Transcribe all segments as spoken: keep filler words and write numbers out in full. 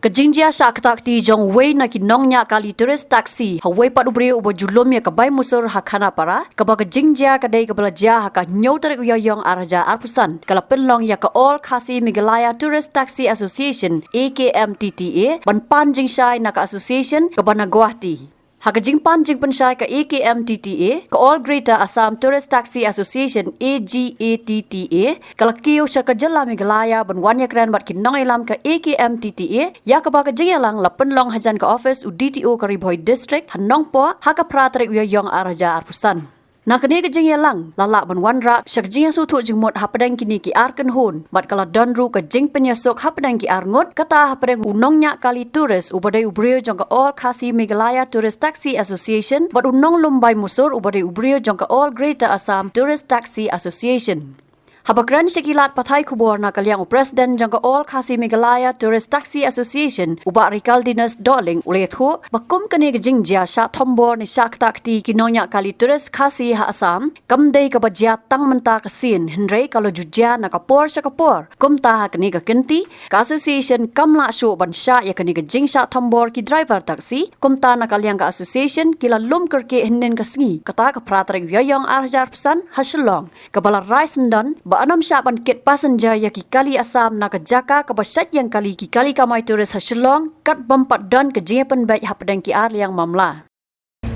Ka jingjia shah kti jong uwei na ki nongñiah kali tourist taxi ha uwei pat u briew uba ju lum ïa ka bai musur ha Khanapara, kaba ka jingjia ka dei kaba la jia ha ka hynñiew tarik u Ïaïong ar hajar arphew san, ka la pynlong ïa ka All Khasi Meghalaya Tourist Taxi Association, A K M T T A, ban pan jingshai na ka association kaba na Guwahati. Ha ka jingpan jingpynshai ka A K M T T A, ka All Greater Assam Tourist Taxi Association, A G A T T A, ka la kiew sha ka jylla Meghalaya ban wan ïakren bad ki nongïalam ka A K M T T A, ïa kaba ka jingïalang la pynlong hajan ka office u D T O ka Ri Bhoi District, ha Nongpoh, ha ka phra tarik u Ïaïong ar hajar arphew san. Na kane ka jingïalang, la lah ban wanrah sha ka jingïasngewthuh jingmut hapdeng kine ki ar kynhun, bad ka la don ruh ka jingpynïasuk hapdeng ki ar ngut, kata hapdeng u nongñiah kali tourist uba dei u briew jong ka All Khasi Meghalaya Tourist Taxi Association, bad u nonglum bai musur uba dei u briew jong ka All Greater Assam Tourist Taxi Association. Haba kren sha ki lad pathai khubor na ka liang u President jong ka All Khasi Meghalaya Tourist Taxi Association, u Bah Rikaldinus Dohling, u la ïathuh ba kum kane ka jingjia shah thombor ne shah kti ki nongñiah kali tourist Khasi ha Assam, kam dei kaba jia tang mynta ka sien, hynrei ka la ju jia na ka por sha ka por. Kumta ha kane ka kynti, ka association kam lah shuh ban shah ïa kane ka jingshah thombor ki driver taxi. Kumta na ka liang ka association ki la lum kyrkieh hynnin ka sngi, kata ka phra tarik u Ïaïong ar hajar arphew san, ha Shillong, kaba la rai syndon ba ym shah ban kit passenger ïa ki kali Assam na ka jaka kaba shait ïeng kali ki kali kamai tourist ha Shillong, kat bym pat don ka jingïapynbeit hapdeng ki ar liang mamla.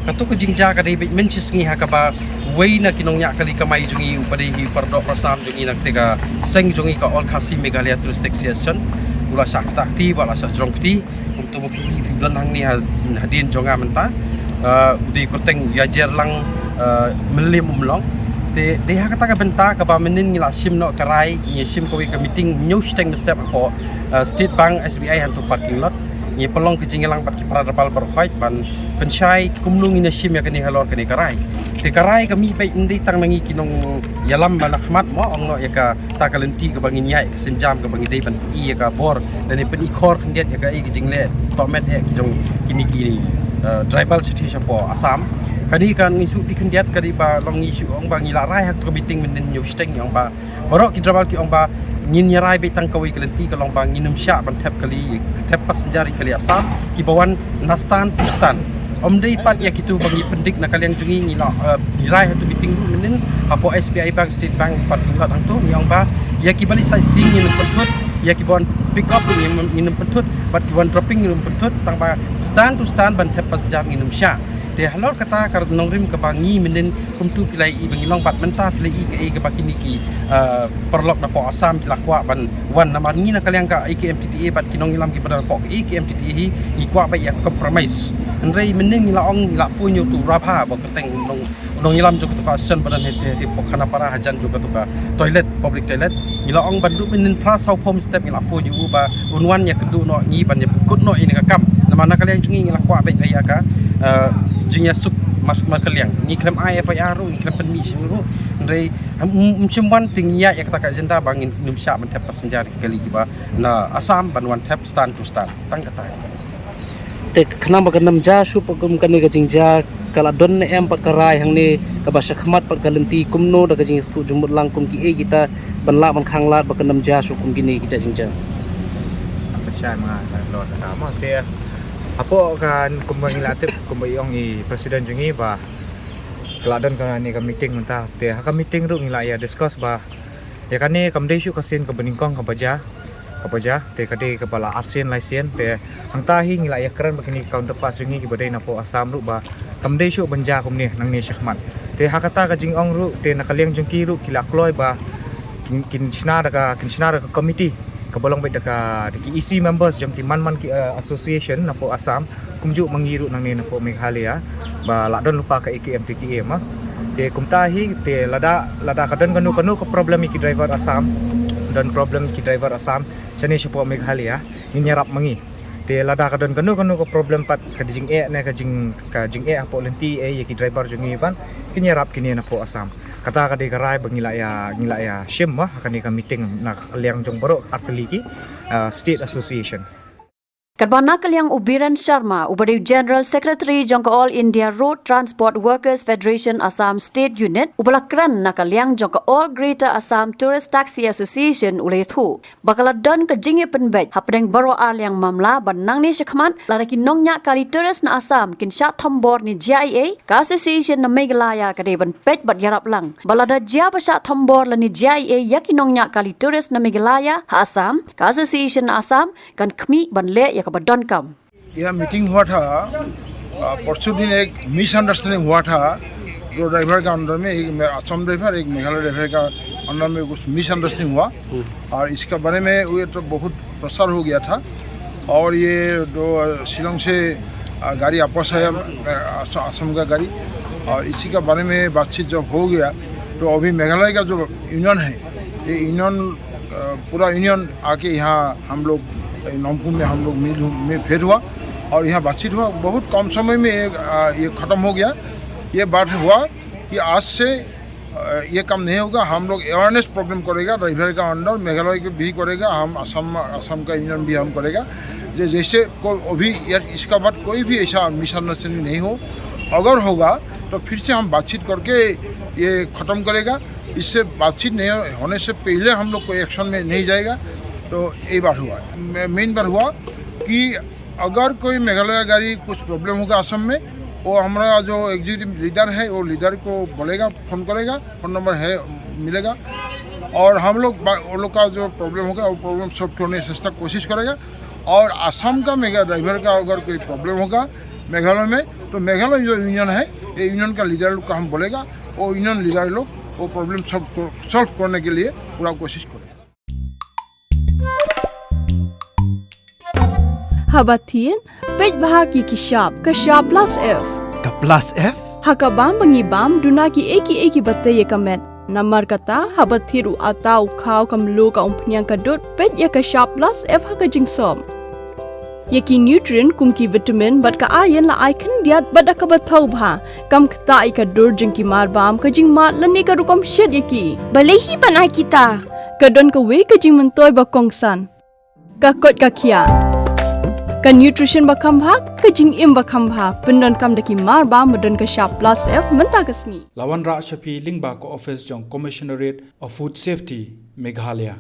Kato ka jingjia ka dei beit mynshisngi ha kaba uwei na ki nongñiah kali kamai jong ngi uba dei hi u paradoh Assam jong ngi na kata ka seng jong ngi ka All Khasi Meghalaya Tourist Taxi Association, u la shah kti bad la shah jrong kti. Kumto ba phi don hangne ha, hadien jong nga mynta, uh, u dei kyrteng u Ïajerlang, uh, Mylliem Umlong. Te dei ha kata ka bynta kaba mynnin ngi la shim noh ka rai, ngi shim kawei ka meeting hynñiew shiteng mynstep hapoh, uh, State Bank S B I hangto parking lot. Ngi pynlong ka jingïalang bad ki para rebal baroh khoit ban pynshai kumno ngin ïa shim ïa kane halor kane ka rai. Te ka rai ka mih beit ym dei tang na ngi ki nongïalam ba na khmat mo, ong noh ïa kata ka lynti kaba ngin ïaid, ka sienjam kaba ngi dei ban pyni ïa ka bor lane pyni khor khyndiat ïa kaei ka jingleh tohmet eh ki jong kine ki, eh, tribal city shapoh Assam. Kane ka ngi shu pyni khyndiat ka dei ba long ngi shu ong ba ngi la rai ha kato ka meeting mynnin hynñiew shiteng, ngi ong ba baroh ki tribal ki ong ba ngin ïa rai beit tang kawei ka lynti, ka long ba ngin ym shah ban thep kali, thep passenger ïa ki kali Assam kiba wan na stand to stand. Ym dei pat ïa kito ba ngi pyndik na ka liang jong ngi, ngi la, eh, ngi rai ha kato ka meeting ruh mynnin hapoh S B I Bank, State Bank parking lot hangto, ngi ong ba ïa kiba leit sightseeing ngin ym pynthut, ïa kiba wan pick up ngin ym, ngin ym pynthut, bad kiba wan dropping ngin ym pynthut, tang ba stand to stand ban thep passenger ngin ym shah. Te halor kata ka nongrim kaba ngi mynnin kumto phi la ïohi ba ngi long bad mynta phi la ïohi kaei kaba kine ki, eh, paralok napoh Assam ki la kwah ban wan, namar ngi na ka liang ka A K M T T A bad ki nongïalam kiba don hapoh A K M T T A hi, ngi kwah beit ïa compromise. Hynrei mynnin ngi la ong, ngi la phone ïa uto u Rabha ba kyrteng u nong, u nongïalam jong kato ka association ba don hangtei, hangtei hapoh Khanapara hajan jong kato ka toilet, public toilet. Ngi la ong ban duh mynnin phra saw phew mynstep ngi la phone ïa u ba un wan ïakynduh noh ngi ban ïa pynkut noh ïa kane ka kam. Namar na ka liang jong ngi ngi la kwah beit ïa ka, eh, jingïasuk mar, markylliang. Ngi khlem ai F I R ruh, ngi khlem pynmih shuh ruh. Hynrei ym, ym, ym shym wan te ngi ïaid ïa kata ka agenda ba ngin ym shah ban thep passenger ïa ki kali kiba na Assam ban wan thep stand to stand. Tang kata. Te khnang ba kan ym jia shuh pat kum kane ka jingjia, ka la don ne em pat ka rai hangne kaba shakhmat pat ka lynti kumno da ka jingïasngewthuh jingmut lang kum kiei kita ban lah ban khanglad ba kan ym jia shuh kum kine ki jait jingjia. Pynshai ma nga, ka lor kata mo. Te hapoh ka kumba ngi la tip, kumba i ong i president jong ngi ba ka la don kane ka meeting mynta. Te ha ka meeting ruh ngi la ïa discuss ba ïa kane kam dei shuh ka sien kaba nyngkong kaba jia, kaba jia, te ka dei kaba la arsien laisien, te hangta hi ngi la ïakren bad kine ki counterparts jong ngi kiba dei napoh Assam ruh ba kam dei shuh ban jia kumne nangne shakhmat. Te ha kata ka jingong ruh, te na ka liang jong ki ruh ki la kloi ba kin, kin shna da ka, kin shna da ka committee kaba long beit da ka, da ki E C members jong ki man man ki, eh, association napoh Assam, kumjuh ma ngi ruh nangne napoh Meghalaya ba la don lypa ka A K M T T A ma. Te kumta hi, te lada, lada ka don kano kano ka problem ïa ki driver Assam, don problem ki driver Assam shane shapoh Meghalaya, ngin ïarap ma ngi. Te lada ka don kano kano ka problem pat, ka jingeh ne ka jing, ka jingeh hapoh lynti eh ïa ki driver jong ngi pat, kin ïarap kine napoh Assam. Kata ka dei ka rai ba ngi la ïa, ngi la ïa shim ma ha kane ka meeting na ka liang jong baroh artylli ki, ah, state association. Katba na ka liang u Biren Sharma, uba dei u General Secretary jong ka All India Road Transport Workers Federation Assam State Unit, uba la kren na ka liang jong ka All Greater Assam Tourist Taxi Association, u la ïathuh ba ka la don ka jingïapynbeit hapdeng baroh arliang mamla, ba nangne shakhmat lada ki nongñiah kali tourist na Assam kin shah thombor ne jia ei ei, ka association na Meghalaya ka dei ban peit bad ïarap lang. Ba lada jia ba shah thombor lane jia ei ei ïa ki nongñiah kali tourist na Meghalaya ha Assam, ka association na Assam kan khmih ban leh ïa kaba donkam. यह मीटिंग हुआ था, आ, परसों दिन एक मिसअंडरस्टैंडिंग हुआ था, दो ड्राइवर का अंदर में, एक मे-, असम ड्राइवर, एक मेघालय ड्राइवर का अंदर में कुछ मिसअंडरस्टैंडिंग हुआ। और इसका बारे में ये तो बहुत प्रसार हो गया था। और ये दो, आ, शिलोंग से, आ, गाड़ी वापस आया, आ, अस-, असम का गाड़ी। और इसी का बारे में बातचीत जब हो गया, तो अभी मेघालय का जो यूनियन है, ये यूनियन, आ, पूरा यूनियन आके यहाँ हम लोग, ए, नमकू में हम लोग मिल, में भेंट हुआ और यहाँ बातचीत हुआ। बहुत कम समय में ये, आ, ये ख़त्म हो गया। ये बात हुआ कि आज से, आ, ये काम नहीं होगा, हम लोग अवेयरनेस प्रोग्राम करेगा, ड्राइवर का अंडर मेघालय के भी करेगा, हम असम, असम का यूनियन भी हम करेगा। जे जैसे को, अभी ये, इसका बाद कोई भी ऐसा मिसअंडरस्टैंडिंग नहीं हो, अगर होगा तो फिर से हम बातचीत करके ये ख़त्म करेगा। इससे बातचीत नहीं होने से पहले हम लोग कोई एक्शन में नहीं जाएगा। तो ये बात हुआ, मे-, मेन बात हुआ कि अगर कोई मेघालय गाड़ी कुछ प्रॉब्लम होगा असम में, वो हमारा जो एग्जीक्यूटिव लीडर है, वो लीडर को बोलेगा, फ़ोन करेगा, फ़ोन नंबर है, मिलेगा। और हम लोग बा-, वो लोग का जो प्रॉब्लम होगा, वो प्रॉब्लम सॉल्व करने की चेष्टा कोशिश करेगा। और असम का मेघा ड्राइवर का अगर कोई प्रॉब्लम होगा मेघालय में, तो मेघालय जो यूनियन है, ये यूनियन का लीडर लोग का हम बोलेगा, वो यूनियन लीडर लोग वो प्रॉब्लम सॉल्व कर-, सॉल्व करने के लिए पूरा कोशिश करेगा। Haba thied, peit bha ki ki shap, ka shap plus F. Ka plus F? Ha ka bam ba ngi bam, duna ki ei ki ei kiba tei ïa ka met. Namar kata, haba thied u atta, u khaw, ka mluh, ka umphniang, ka dud, peit ïa ka shap plus F ha ka jingsop. Ïa ki nutrient kum ki vitamin bad ka iron la ai khyndiat bad da kaba thaw bha. Kam ktah ïa ka dur jong ki mar bam, ka jingmad lane ka rukom shet ïa ki. Balei hi ban ai kita? Ka don kawei ka jingmyntoi ba kongsan. Ka koit ka khiah. Ka nutrition ba kham bha, ka jingim ba kham bha. Pyndonkam da ki mar bam ba don ka shap plus F mynta ka sngi. La wanrah sha phi lyngba ka office jong Commissionerate of Food Safety, Meghalaya.